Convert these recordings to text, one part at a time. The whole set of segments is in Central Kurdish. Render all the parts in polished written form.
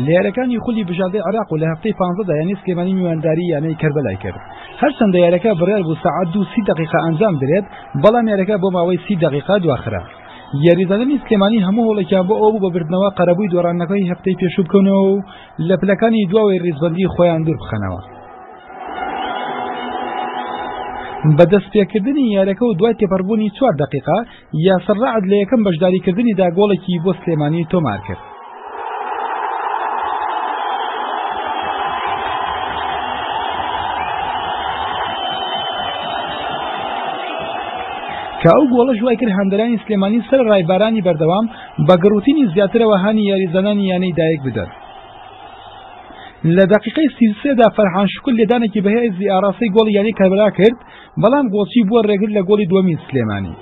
لە یاریەکانی خولی بژاردەی عێراق و لە هەفتەی پانزەدا یانەی سلێمانی میوانداری یانەی کەربەلای کرد. هەرچەندە یاریەکە بڕیار بوو سەعات دوو سی دەقیقە ئەنجام درێت، بەڵام یاریەکە بۆ ماوەی سی دەقیقە دواخرا. یاریزانانی سلێمانی هەموو هەوڵێکیان بۆ ئەوە بوو بە بردنەوە قەرەبووی دۆڕاندنەکەی هەفتەی پێشوو بکەونەوە و لە پلەکانی دواوەی ریزبەندی خۆیان دوور بخەنەوە. بە دەستپێکردنی یاریەکە و دوای تێپەڕبوونی چوار دەقیقە، یاسر ڕەعد لە یەکەم بەشداریکردنیدا گۆڵێکی بۆ سلێمانی تۆمار کرد. کە ئەو گۆڵەش وای کرد هاندەرانی سلێمانی سەر ڕایبارانی بەردەوام بە گڕوتینی زیاترەوە هانی یاریزانانی یانەی دایک بدەن. لە دەقیقەی 33دا فەرحان شکر لێدانێکی بەهێزی ئاراستەی گۆڵی یانەی کەربەلا کرد، بەڵام گۆڵچی بووە ڕێگر لە گۆڵی دووەمی سلێمانی.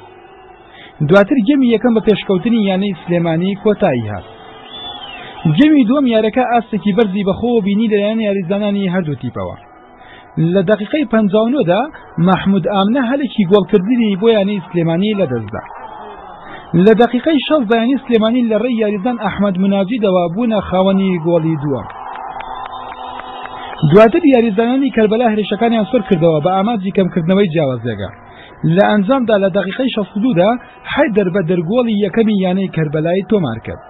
دواتر گێمی یەکەم بە پێشکەوتنی یانەی سلێمانی کۆتایی هات. گێمی دووەم یارەکە ئاستێکی بەرزی بەخۆوە بینی لەلایەن یاریزانانی هەردوو تیپەوە. لە دەقیقەی 59 دا مەحمود ئامنە هەلێکی گۆڵکردنی بۆ یانەی سلێمانی لەدەستدا. لە دەقیقەی 60 دا یانەی سلێمانی لە ڕێی یاریزان ئەحمەد مناجیدەوە بوونە خاوەنی گۆڵی دووەم. دواتر یاریزانانی کەربەلا هێرشەکانیان سڕ کردەوە بە ئامانجی کەمکردنەوەی جیاوازیەکە. لە ئەنجامدا لە دەقیقەی 62 دا حەیدەر بەدر گۆڵی یەکەمی یانەی کەربەلای تۆمار کرد.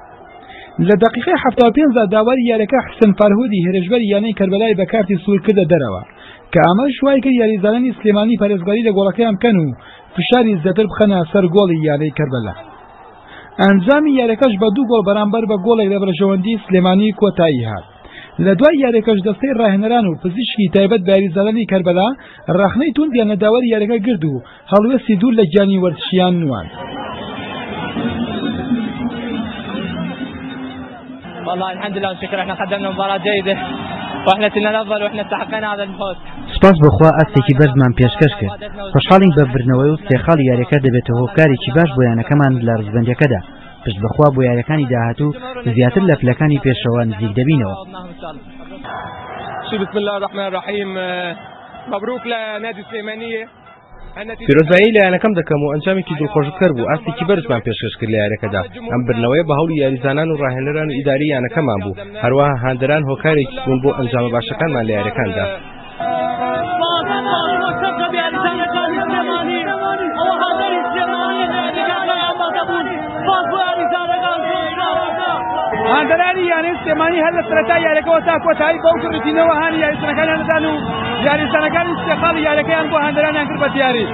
لە دەقیقەی 75 دا داوەری یاریەکە حسن فەرهودی هێرشبەری یانەی کەربەلای بە کارتی سوور کردە دەرەوە کە ئەمەش وای کرد یاریزانانی سلێمانی پارێزگاری لە گۆڵەکەیان بکەن و فشاری زیاتر بخەنە سەر گۆڵی یانەی کەربەلا. ئەنجامی یاریەکەش بە دوو گۆڵ بەرامبەر بە گۆڵێک لە بەرژەوەندی سلێمانی کۆتایی هات. لە دوای یاریەکەش دەستەی ڕاهێنەران و پزیشکی تایبەت بە یاریزانانی کەربەلا ڕەخنەی توندیان لە داوەری یاریەکە گرت و هەڵوێستی دوور لە گیانی وەرزشیان نواند. والله الحمد لله والشكر احنا قدمنا مباراة جيدة واحنا كنا الافضل واحنا استحقينا هذا الفوز. سوپاس بۆ خوا ئاستێکی بەرزمان پێشکەش کرد، خۆشحاڵین بە بردنەوەی و سێ خاڵی یاریەکە دەبێتە هۆکارێکی باش بۆ یانەکەمان لە ڕیزبەندیەکەدا، پشت بەخوا بۆ یاریەکانی داهاتوو زیاتر لە پلەکانی پێشەوە نزیک دەبینەوە. بسم الله الرحمن الرحيم مبروك لنادي السليمانية. پیرۆزبایی لە یانەکەم دەکەم و ئەنجامێکی دڵخۆشکەر بوو، ئاستێکی بەرزمان پێشکەش کرد لە یاریەکەدا. ئەم بردنەوەیە بە هەوڵی یاریزانان و ڕاهێنەران و ئیداری یانەکەمان بوو، هەروەها هاندەران هۆکارێکی بوون بۆ ئەنجامە باشەکانمان لە یاریەکاندا. هاندەرانی یانەی سلێمانی هەر لە سەرەتای یاریەکەوە تا کۆتایی بەو گڕتینەوە هانی یاریزانەکانیان دەدان و یاریزانەکانی سێ خاڵی یاریەکەیان بۆ هاندەرانیان کرد بە دیاری.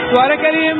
سوارە کەریم،